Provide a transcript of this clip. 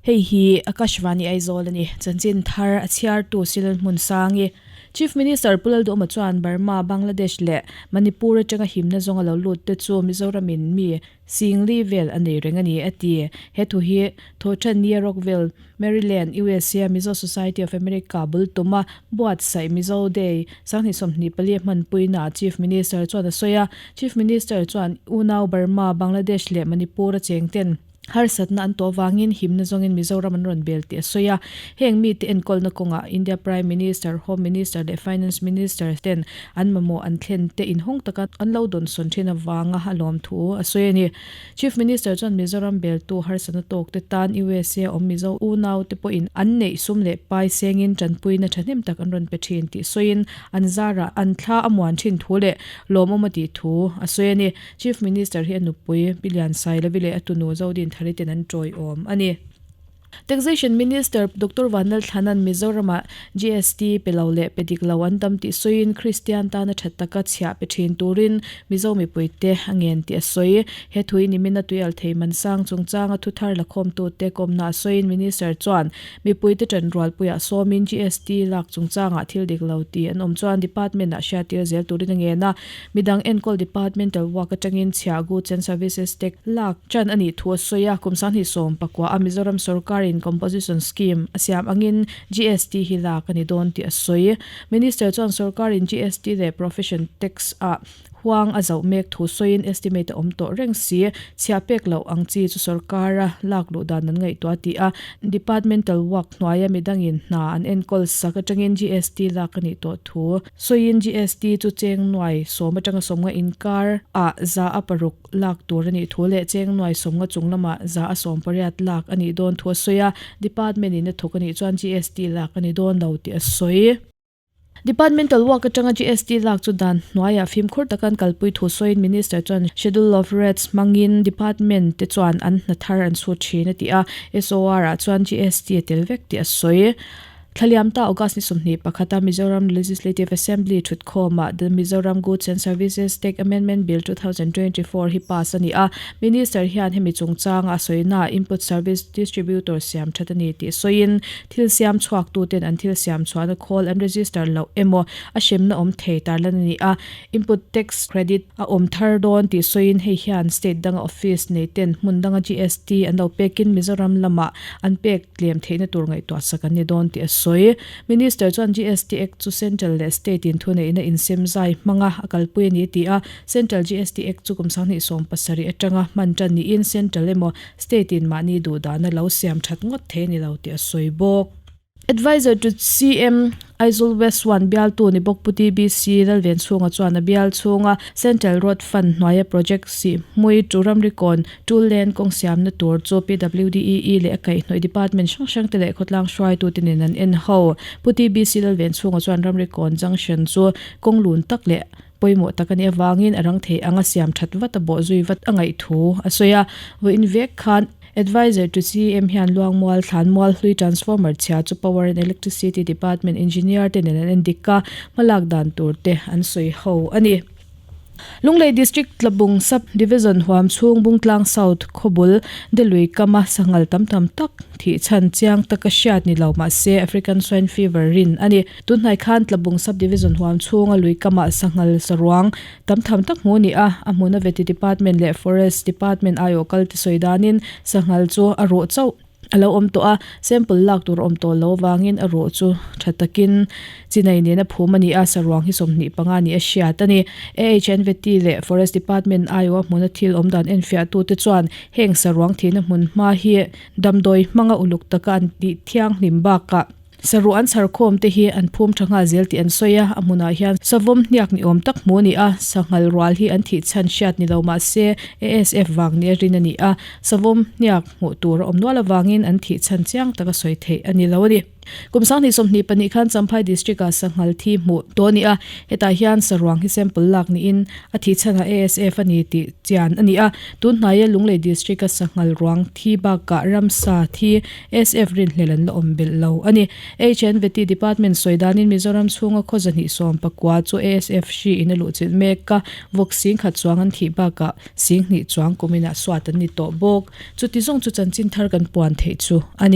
Hei hi Akashvani Aizawl a ni. Chanchin thar a chhiartu Silal Hmunsangi. Chief Minister Pu Lalduhawma chuan Burma, Bangladesh leh Manipur atanga himna zawnga lo lut te chu Mizoramin mi Singli vel a nei reng a ni, a ti. He thu hi Thawhṭan nia Rockville, Maryland, USA a Mizo Society of America bul tuma buatsaih Mizo Day 2024 hmanpuinaah Chief Minister chuan a sawi a. Chief Minister chuan unau Burma, Bangladesh leh Manipur a chengten harsatna an tawh avangin himna zawngin Mizoram an rawn bel tih a sawi a. Heng mite enkawlna kawngah India Prime Minister, Home Minister leh Finance Minister ten an mamawh an thlen te inhawng taka an lo dawnsawn thin avanga a lawm thu a sawi a ni. Chief Minister chuan Mizoram beltu harsatna tawk te tan USA awm Mizo unau te pawhin an neih sum leh pai sengin tanpuina thahnem tak an rawn pe thin tih sawiin an zarah an thla a muan thin thu leh lawmawm a tih thu a sawi a ni. Chief Minister hi a nupui Pi Liansailovi leh a tunu Zodin Thariten an tawiawm a ni. Taxation Minister Doctor Vanlalthlana'n Mizoramah GST pe lo leh pe dik lo an tam tih sawiin Kristian tana tha taka chhiah pe thin turin Mizo mipuite a ngen tih a sawi. He thui nimina tuial thei man sang chungchanga thuthar lakhawmtute kawmna a sawiin Minister chuan mipuite tanrualpuiah sawmin GST lak chungchangah thil dik lo tih an awm chuan Department-ah hriattir zel turin a ngen a. Midang enkawl Departmental work atangin chhiah Goods and Services Tax lak tan a nih thu a sawi a, kum 2019 a Mizoram sorkarin Composition Scheme a siam angin GST hi lak a ni dawn tih a sawi. Minister chuan sorkarin GST leh Profession Tax ah huang a zauh mek thu sawiin estimate a awm tawh reng si, chhiah pek loh ang chi chu sorkara lak luh dan an ngaihtuah tih a, Departmental work hnuaia midangin hna an enkawl sak atangin GST lak a nih tawh thu. Sawiin GST chu cheng nuai sawm atanga sawmnga inkar ah 106 lak tur a nih thu leh cheng nuai sawmnga chung lamah 180 lak a nih dawn thu a sawi a, Department in a thawk a nih chuan GST lak a ni dawn lo tih a sawi. Departmental work atanga GST lak chu dan hnuaiah fimkhur taka an kalpui thu sawiin Minister chuan Schedule of Rates hmangin Department te chuan an hna thar an chhut thin a ti a, SOR ah chuan GST a tel vek tih a sawi. Thlaliam ta August ni 21 a Mizoram Legislative Assembly thutkhawmah The Mizoram Goods and Services Tax Amendment Bill 2024 hi pass a ni a. Minister hian hemi chungchanga a sawina Input Service Distributor siam that a ni tih sawiin thil siam chhuaktuten an thil siam chhuahna khawl an register loh emaw a hremna awm thei tarlan a ni a. Input Tax Credit a awm thar dawn tih sawiin hei hian state danga office neiten hmun danga GST an lo pekin Mizoram lamah an pek tlem theihna tur ngaihtuah sak an ni dawn tih a sawi. Minister chuan GST Act chu Central leh State in thuneihna insem zai hmanga a kalpui a ni tih a, Central GST Act chu kum 2017 atanga hman tan niin Central emaw State in mahni duhdahna lo siam that ngawt thei a ni lo tih a sawi bawk. Adviser to CM, Aizawl West One bialtu ni bawk Pu TBC Lalvenchhunga chuan a bial chhunga Central Road Fund hnuaia project sih hmui tu ramrikawn Tool Lane kawng siamna tur chu PWDEE leh a kaihhnawih department hrang hrang te leh khawtlang hruaitute nen an en ho. Pu TBC Lalvenchhunga chuan ramrikawn junction chu kawng lun tak leh pawimawh tak a nih avangin a rang thei anga siam that vat a bawh zui vat a ngaih thu a sawi a. Vawiin vek khan Adviser to CM hian Luangmual Thlanmual hlui transformer chhia chu Power and Electricity Department engineer te nen an en dik a, hmalak dan tur te an sawi ho a ni. Lunglei District Tlabung Sub Division huam chhung Bungtlang South khawbul Delui kama sanghal tam tham tak thih chhan chiang taka hriat ni lo mahse African Swine Fever rin a ni. Tunhnai khan Tlabung Sub Division huam chhunga lui kamah sanghal saruang tam tham tak hmu a ni a, a hmuna Vety Department leh Forest Department aiawh kal te sawi danin sanghal chu a rawh chauh a lo awm tawh a, sample lak tur a awm tawh lo avangin a rawh chu tha takin chinai nena phum a ni a, saruang hi 25 ni a hriat a ni. AHNVT leh Forest Department aiawh a hmuna thil awm dan enfiahtute chuan heng saruang thihna hmun hma hi damdawi hmanga uluk taka an tih thianghlim bakah, Saruh an chhar khawm te hi an phum tha nghal zel tih an sawi a, a hmunah hian savawm hniak ni awm tak hmu a ni a, sanghal rual hi an thih chhan hriat ni lo mah se ASF vang nia rin a ni a, savawm hniak hmuh tur a awm nual avangin an thih chhan chiang taka sawi theih a ni lo a ni. Kum 2022 khan Champhai District ah sanghal thi hmuh tawh a ni a, hetah hian saruang hi sample lak niin a thih chhanah ASF a ni tih chian a ni a, tun hnaia Lunglei District a sanghal ruang thi bakah ramsa thi SF rinhlelh an la awm belh lo a ni. HNVT Department sawi danin Mizoram chhunga khaw zahnih sawm pakua chu ASF hri in a luhchilh mek a, vawk sing khat chuang an thih bakah sing hnih chuang kuminah suat an ni tawh bawk. Chuti zawng chu chanchin thar kan puan theih chu a ni.